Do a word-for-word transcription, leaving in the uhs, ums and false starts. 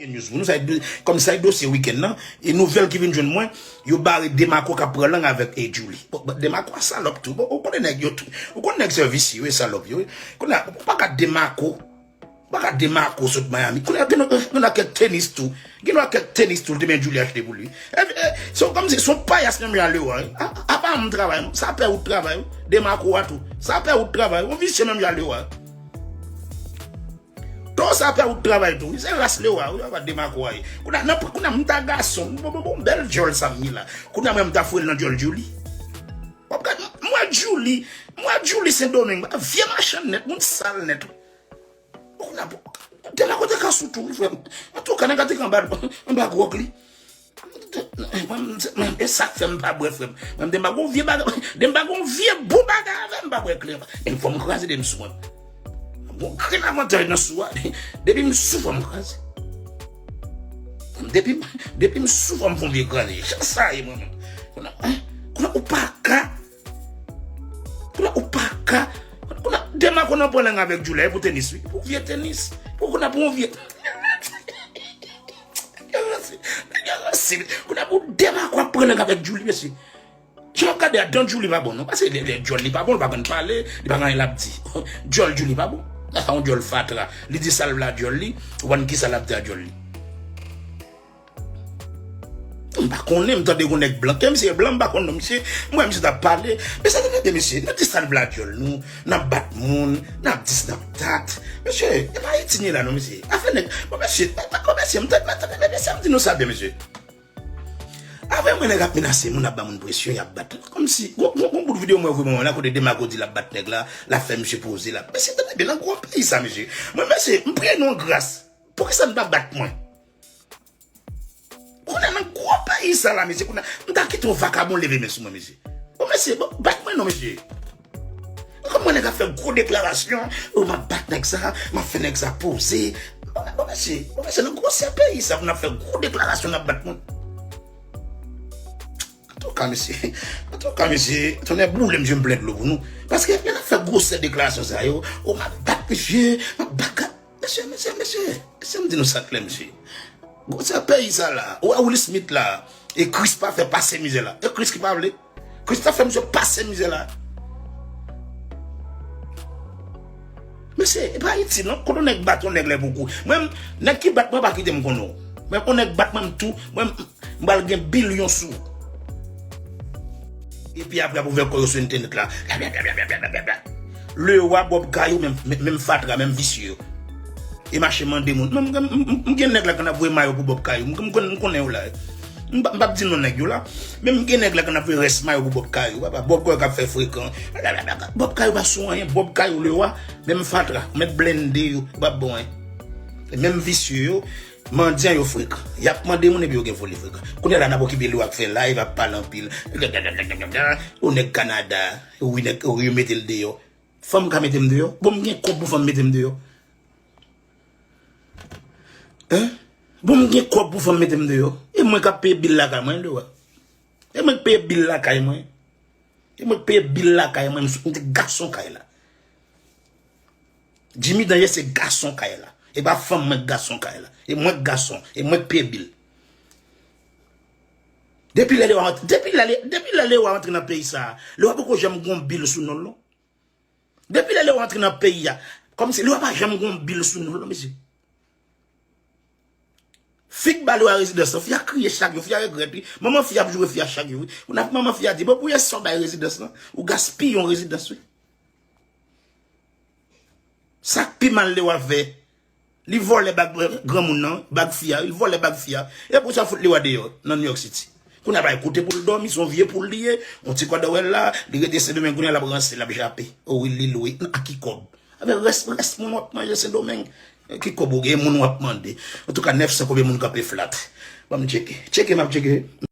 Gen news pou nou, sa e do-, kòm sa e dosye wikenn nan, e nouvèl ki vin jwenn mwen, yo bare Demarco k ap pran lang avèk e Djouly. Bon, bon, Demarco a salòp tou. Bon, ou konnen nèg yo tou. Ou konnen nèg se visye, yo e salòp yo. Kounye a, ou pa ka Demarco. Ou pa ka Demarco sot Miami. Kounye a, gen, gen kèk tenis tou. Gen kèk tenis tou, li te men Djouly achte pou li. E, e, se kòmsi se yon payas menm jan a Leroy. A, a, apa m travay, non. Sa pè ou travay, wi. Demarco a tou. Sa pè ou travay. Yon visye menm jan a Leroy. Tou sa pè ou travay tou, wi. Se ras Leroy, wi, pa Demarco a ye. Kounye a, nan, kounye a, m ta gason, bon, bon, bon, bèl djòl sa m ye la. Kounye a, mwen, m ta foure l nan djòl Djouly. W ap gade, m wè Djouly, m wè Djouly Sendomeng, vye machann nèt, moun sal nèt, wi. Kounye a, Demarco te ka sou tou, wi, frè m. Antouka, nèg la te ka anba, anba gwòg li. Mwen, mwen, e sa k fè m pa bwè, frè m. Mwen, m te m pa gon vye bagay, de m pa gon vye bon bagay avè m, m pa bwè kleren. E fò m kraze de m sou mwen. Bon, grenn avantaj nan sou a. Depi m sou, fò m kraze. Depi, depi m sou, fò m fè yon vye kraze. Jan sa ye, mwen menm. Kounye a, hein? Kounye a, ou pa ka. Kounye a, ou pa ka. Kounye a, Demarco nan pran lang avèk Djouly pou tenis, wi. Pou vye tenis. Pou kounye a, pou yon vye. Nèg yo ranse, nèg yo ranse. Kounye a pou Demarco ap pran lang avèk Djouly, mesye. Jan w ap gade a, dan Djouly pa bon, non. Paske lè, lè djòl li pa bon, li pa konn pale, li pa gen anyen l ap di. Djòl Djouly pa bon. Sa se yon djòl fatra. Li di sa l vle a djòl li, ou konn kisa l ap di a djòl li. M pa konnen, m tande yon nèg blan. Ke misye blan, m pa konn non misye. M wè misye t ap pale. Mesye, tande, mesye, nou di sa n vle a djòl nou, n ap bat moun, n ap dis, n ap dat. Mesye, e pa Ayiti n ye la non, mesye. Afè nèg, bon, mesye, bon, mesye, m tande, m tande, mesye, m di nou sa byen, mesye. Afè mwen nèg ap menase moun, ap ba moun presyon, y ap bat. Kòmsi, gon, gon, gon bout videyo mwen voye mwen la, kote Demarco di l ap bat nèg la, l ap fè misye poze la. Mesye, tande byen, nan gwo peyi sa, mesye. Mwen, mesye, m priye nou an gras. Poukisa n pa bat mwen? Kounye a nan gwo peyi sa la, mesye, kounye a, m ta kite yon vakabon leve men sou mwen, mesye. Bon, mesye, bon, bat mwen non, mesye. Kòm mwen nèg ap fè gwo deklarasyon, o, m ap bat nèg sa, m ap fè nèg sa poze. Bon, bon, mesye, bon, mesye, nan gwosè peyi sa, pou n ap fè gwo deklarasyon, n ap bat moun. Antouka, mesye, antouka, mesye, tonnè boule m, je m plen dlo pou nou. Paske lè n ap fè gwosè deklarasyon sa yo, o, m ap bat misye, m ap bat Mesye, mesye, mesye, mesye, m di nou sa klè, mesye. Gwosè peyi sa la, ou wè Will Smith la, e Chris pa fè pase mizè la. E Chris ki pa vle. Chris ta fè misye pase mizè la. Mesye, e pa Ayiti non, kote yon nèg bat yon nèg lè pou kou. Mwen, nèg ki bat mwen pa kite m konnen w. Mwen, yon nèg bat mwen, m tou, mwen, m pral gen bilyon sou ou. Epi apre ap ouvè kò yo sou entènèt la. Lewa, Bob Kayou, menm, menm, menm fatra, menm visye yo. E mache mande moun. Mwen, m, m, m, m gen nèg la k ap voye mayo pou Bob Kayou. M, m, m konnen yo la. M, pa- m p ap di non nèg yo la. Men m gen nèg la k ap voye rès mayo pou Bob Kayou. Papa, Bob Kayou k ap fè frekan. Bob Kayou pa sou anyen. Bob Kayou, Lewa, menm fatra. Mèt blende yo. Yo p ap bon anyen. E menm visye yo. Mandyan yo frekan. Y ap mande moun epi yo gen vole frekan. Kounye a la n ap okipe Lewa k fè live, ap pale anpil. O nèg Kanada, wi nèg, wi yo mete l deyò. Fanm ka mete m deyò? Bon, m gen kòb pou fanm mete m deyò? Hein? Bon, m gen kòb pou fanm mete m deyò? E mwen k ap peye bil lakay mwen, Lewa. E mwen k peye bil lakay mwen. E mwen k peye bil lakay mwen, m sou- m te gason kay la. Jimmy Daniel se gason kay la. E pa fanm mwen k gason kay la. E mwen k gason. E mwen k peye bil. Depi lè Lewa, depi lè, depi lè Lewa antre nan peyi sa a, Lewa poko janm gon bil sou non l non. Depi lè Lewa antre nan peyi a, kòmsi Lewa pa janm gon bil sou non l non, mesye. Fi k ba Lewa rezidans lan, fi a kriye chak jou, fi a regrèt wi. Manman fi a ap joure fi a chak jou wi. Kounye a manman fi a di, bon, pou yè sa w bay rezidans lan, ou gaspiye yon rezidans wi. Sa k pi mal Lewa fè, li vòlè bag granmoun nan, bag fi a, li vòlè bag fi a. E pou sa fout Lewa deyò nan New York City. Kounye a pa gen kote pou l dòmi, se yon vye poul li ye, yon ti kòdòwèl la, li rete Sendomeng kounye a l ap ranse, l ap jape. O wi, li lwe, a ki kòb? Avèk rès, rès moun w ap manje Sendomeng, ki kòb ou gen, moun w ap mande. Antouka, nèf san konbyen moun kanpe flat? Ban m tcheke. Tcheke, m ap tcheke.